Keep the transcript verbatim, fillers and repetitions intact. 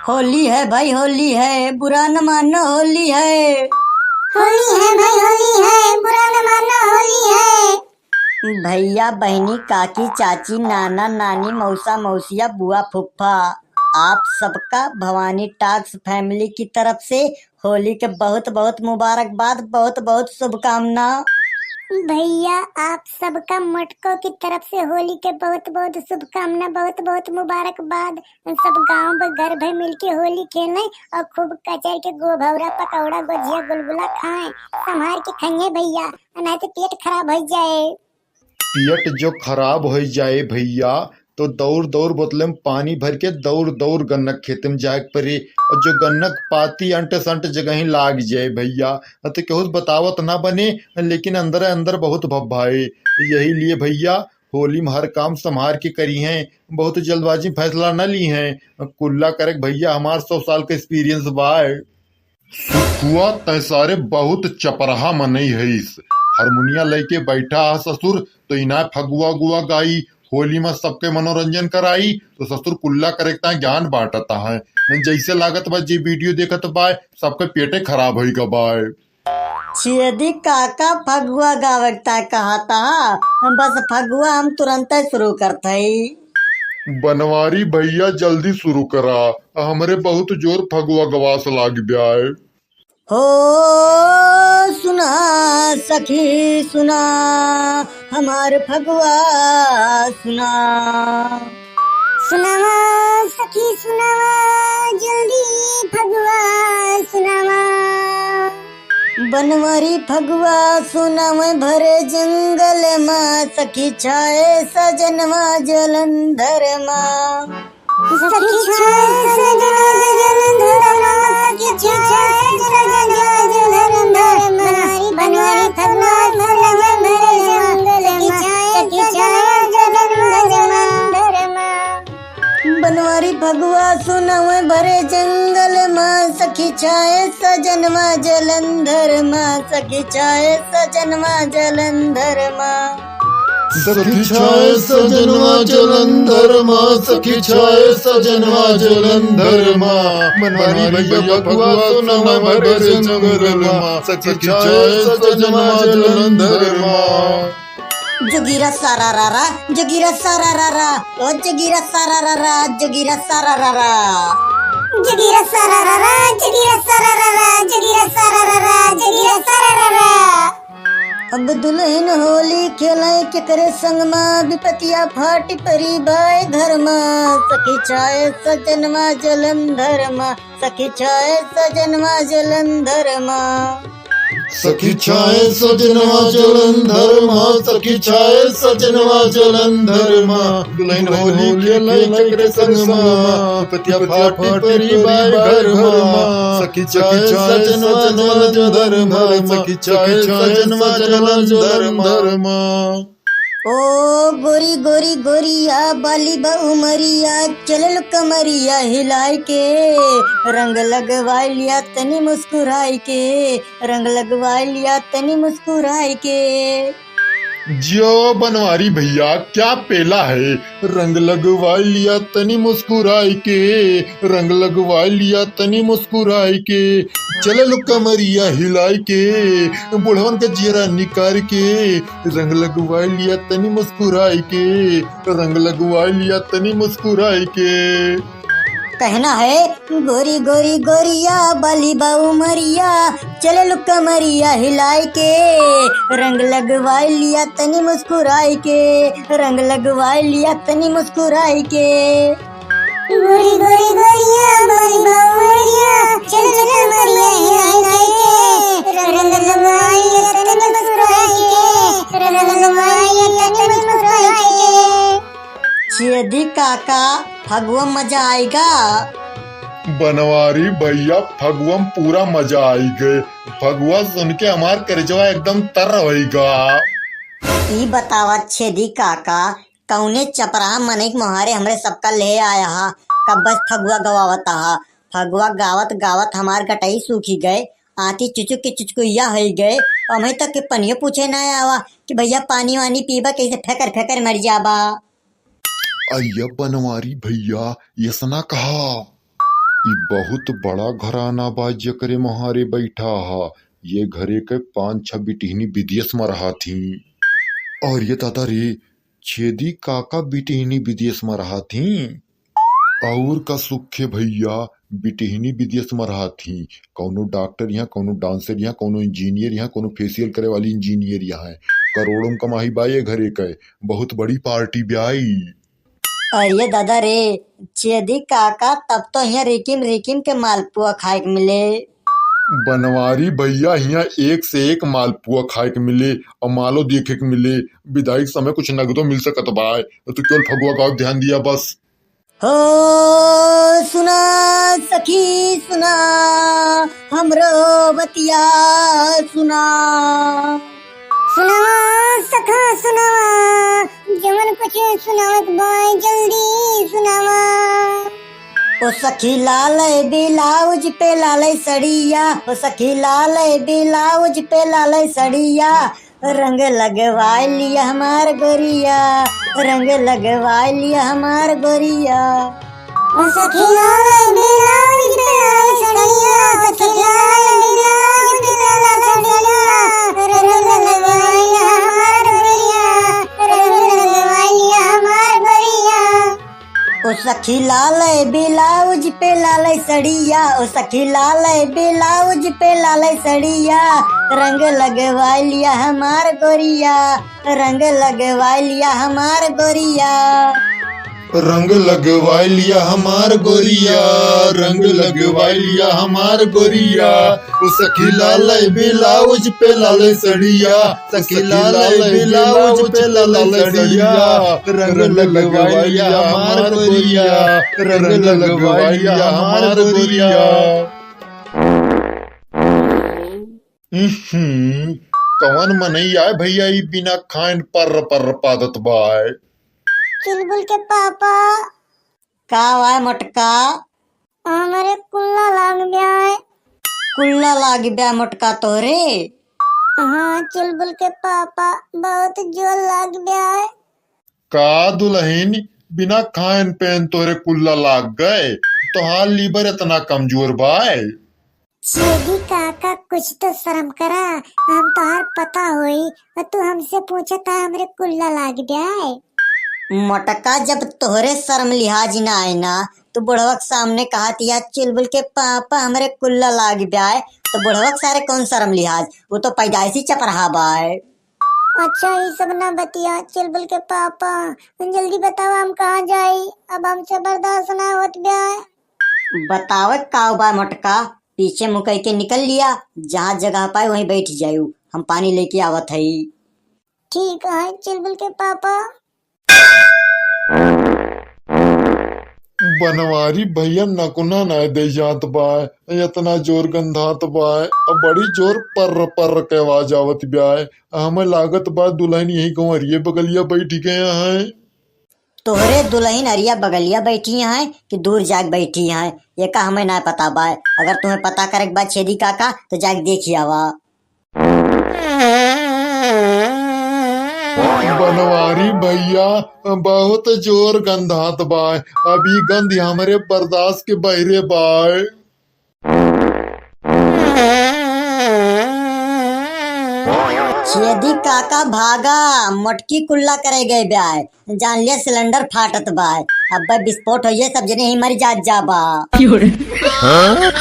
होली है भाई, होली है, बुरा न मानो, होली है। होली है भाई, होली है, बुरा न मानो, होली है। भैया, बहिनी, काकी, चाची, नाना, नानी, मौसा, मौसिया, बुआ, फुफ्फा, आप सबका भवानी टॉक्स फैमिली की तरफ से होली के बहुत बहुत मुबारकबाद, बहुत बहुत शुभकामना। भैया, आप सबका मटको की तरफ से होली के बहुत बहुत शुभकामना, बहुत बहुत मुबारकबाद। सब गांव ब-, घर भर मिलके होली खेलें और खूब कचर के गोभौरा, पकौड़ा, गोझिया, गुलगुला खाएं। संभार के खाइए भैया, नहीं तो पेट खराब हो जाए। पेट जो खराब हो जाए भैया, तो दौड़ दौड़ बोतले में पानी भर के दौड़ दौड़ गन्नक खेते में जाए के पड़े। और जो गन्नक पाती अंट संट जगह ही लाग जाए भैया, न तो केहू से बतावत ना बने, लेकिन अंदर अंदर बहुत भभाए। यही लिए भैया, होली में हर काम संभार के करी हैं, बहुत जल्दबाजी में फैसला न ली हैं। कुल्ला करे के भैया, हमार सौ साल का एक्सपीरियंस बा। सुखुआ, तै सारे बहुत चपरहा मनई हईस। हारमोनिया लइके बैठा ह ससुर, तो इनाय फगुआ गुआ गाई, होली में सबके मनोरंजन कराई, तो ससुर कुल्ला करे के ताय ज्ञान बांटत है। जैसे लागत बा, जे वीडियो देखत बा, सबके पेटे खराब होई गा बा। छेदी काका फगुआ गावे के ताय कहत ह, बस फगुआ हम तुरंते शुरू करत हई। बनवारी भैया, जल्दी शुरू करा, हमरे बहुत जोर फगुआ गवास लाग ब्याय। हो सुना सखी सुना, हमार फगुआ सुना। सुनावा सखी सुनावा, जल्दी फगुआ सुनावा। बनवारी फगुआ सुनावे भरे जंगल मा, सखी छाए सजनवा जलंधर मा। सखी छाए सजनवा जलंधर मा, सखी छाए सजनवा जलंधर मा। बनवारी फगुआ सुनावे भरे जंगल मा, सखी छाए सजनवा जलंधर मा। बनवारी फगुआ सुनावे भरे जंगल मा, सखी छाए सजनवा जलंधर मा, सखी छाए सजनवा जलंधर मा। सखी छाए सजनवा जलंधर मा, सखी छाए सजनवा जलंधर मा। बनवारी भैया फगुआ सुनावे भरे जंगल मा, सखी छाए सजनवा जलंधर मा। जोगीरा सारा रारा, जोगीरा सारा रारा, ओ जोगीरा सारा रारा, जोगीरा सारा रारा। जोगीरा सारा रारा, जोगीरा सारा रारा, जोगीरा सारा रारा, जोगीरा सारा रारा। अब दुलहिन होली खेले केकरे संग मा, बिपतिया फाटी परी बाय घर मा। सखी छाए सजनवा जलंधर मा, सखी छाए सजनवा जलंधर मा। सखी छाए सजनवा जलंधर मा, सखी छाए सजनवा जलंधर मा। दुलहिन होली खेले केकरे संग मा, बिपतिया फाटी परी बाय घर मा। सखी छाए सजनवा जलंधर मा, सखी छाए सजनवा जलंधर मा। ओ गोरी गोरी गोरिया, बाली बा उमरिया, चलल कमरिया हिलाए के, रंग लगवाइ लिया तनी मुस्कुराए के, रंग लगवाइ लिया तनी मुस्कुराए के। जियो बनवारी भैया, क्या पेला है। रंग लगवाइ लिया तनी मुस्कुराए के, रंग लगवाइ लिया तनी मुस्कुराए के, चलल कमरिया हिलाए के, बुढ़वन के जियरा निकार के, रंग लगवाइ लिया तनी मुस्कुराए के, रंग लगवाइ लिया तनी मुस्कुराए के। कहना है, गोरी गोरी गोरिया, बाली बा उमरिया, चलल कमरिया हिलाए के, रंग लगवाइ लिया तनी मुस्कुराए के, रंग लगवाइ लिया तनी मुस्कुराए के। गोरी गोरी गोरिया, बाली बा उमरिया, चलल कमरिया हिलाए के, रंग लगवाइ लिया तनी मुस्कुराए के, रंग लगवाइ लिया तनी मुस्कुराए के। छेदी काका, फगुआ मजा आइगा। बनवारी भैया, फगुआ में पूरा मजा आइगे। फगुआ सुन के हमार करेजवा एकदम तर होइगा। ई बतावा छेदी काका, कौने चपराह मनई के मोहारे हमरे सबका ले आया हा, कब बस फगुआ गवावत हा। फगुआ गावत गावत हमार गटई सूखी गए, आँखी चुचुक के चुचकुइया होई गए, अबहीं तक के पनियो पूछे ना आवा कि भैया पानी वानी पीबा, कैसे फेकर फेकर मर जाबा। अय्या बनवारी भैया, यसना कहा। ई बहुत बड़ा घराना बा, जेकरे महारे बैठा हा। ये घरे के पाँच छह बिटिहनी विदेश में रहत ही। अरे दादा रे, छेदी काका बिटिहनी विदेश में रहत ही। और का सुखे भैया, बिटिहनी विदेश में रहत ही। कौनो डॉक्टर यहाँ, कौनो डांसर यहाँ, कौनो इंजीनियर यहाँ, कौनो फेशियल करे वाली इंजीनियर यहाँ है। करोड़ों कमाई बा ये घरे के, बहुत बड़ी पार्टी ब्याई। अरे दादा रे, छेदी काका, तब तो हियाँ रिकिम रिकिम के मालपुआ खाए के मिले। बनवारी भैया, हियाँ एक से एक मालपुआ खाए के मिले और मालो देखे के मिले। विदाई के समय कुछ नगदो मिल सकत बा, तो तू केवल फगुआ गाँव ध्यान दिया बस। हो सुना सखी सुना, हमरो बतिया सुना। सुनावा सखा सुनावा, जवन कुछ सुनावत बाय जल्दी सुनावा। ओ सखी लाल ब्लाउज पे लाल सड़िया, ओ सखी लाल ब्लाउज पे लाल सड़िया, रंग लगवाई लिया हमार गोरिया, रंग लगवाई लिया हमार गोरिया। ओ सखी लाल ब्लाउज पे लाल सड़िया, सखी लाल ब्लाउज पे लाल सड़िया, रंग लगवाई हमार गोरिया, रंग लगवाई हमार गोरिया। ओ सखी लाल ब्लाउज पे लाल सड़िया, ओ सखी लाल ब्लाउज पे लाल सड़िया, रंग लगवाई लिया हमार गोरिया, रंग लगवाई लिया हमार गोरिया। रंग लगवाई लिया हमार गोरिया, रंग लगवाई लिया हमार गोरिया। ओ सखी लाल ब्लाउज पे लाल सड़िया, सखी लाल ब्लाउज पे लाल सड़िया, रंग लगवाई लिया हमार गोरिया, रंग लगवाई लिया हमार गोरिया। इहिं, कवन मनई आय भैया, ई बिना खाइन पर्र पर्र पादत बाय। चुलबुल के पापा। का वाय मोटका? हमरे कुल्ला लाग ब्याय। कुल्ला लाग ब्याय मोटका तोहरे? हाँ चुलबुल के पापा, बहुत जोर लाग ब्याय। का दुलहिन, बिना खाइन पेन तोहरे कुल्ला लाग गए? तोहार लीवर इतना कमजोर बाय? छेदी काका, कुछ तो शर्म करा, हम तोहार पता होई और तू हमसे पूछत है हमरे कुल्ला लाग जाए। मोटका, जब तोहरे शर्म लिहाज ना आए ना, तो बुढ़वा के सामने कहत या चुलबुल के पापा हमरे कुल्ला लाग जाए, तो बुढ़वा के सारे कौन शर्म लिहाज, वो तो पैदाइशी चपरहा बाय। अच्छा, ई सब ना बतिया, चुलबुल के पापा, जल्दी बतावा हम कहाँ जाई, अब हमसे बर्दाश्त ना होत ब्याय। बतावे का बा मोटका, पीछे मुँह कइके निकल लिया, जहाँ जगह पाए वहीं बैठ जायू, हम पानी लेके आवत हई। ठीक है चुलबुल के पापा। बनवारी भैया नकुना नाय दे जात बा, इतना जोर गंधात बा, अब बड़ी जोर पर्र पर्र के आवाज आवत ब्याय। हमें लागत बा दुलहिन यही गाँव अरिये बगलिया बैठी गए हैं। तोहरे दुलहिन अरिया बगलिया बैठी हैं कि दूर जाके बैठी हैं, ये का हमें ना पता बा। अगर तुम्हें पता करे के बा छेदी काका, तो जाके देखी आवा। बनवारी भैया, बहुत जोर गंधात बाय, अब ई गंध हमरे बर्दाश्त के बहरे बाय। छेदी काका भागा, मोटकी कुल्ला करे गए ब्याय, जान लिया सिलेंडर फाटत बाय, अब विस्फोट होइए, सब जने ही मर जात जाबा। हाँ?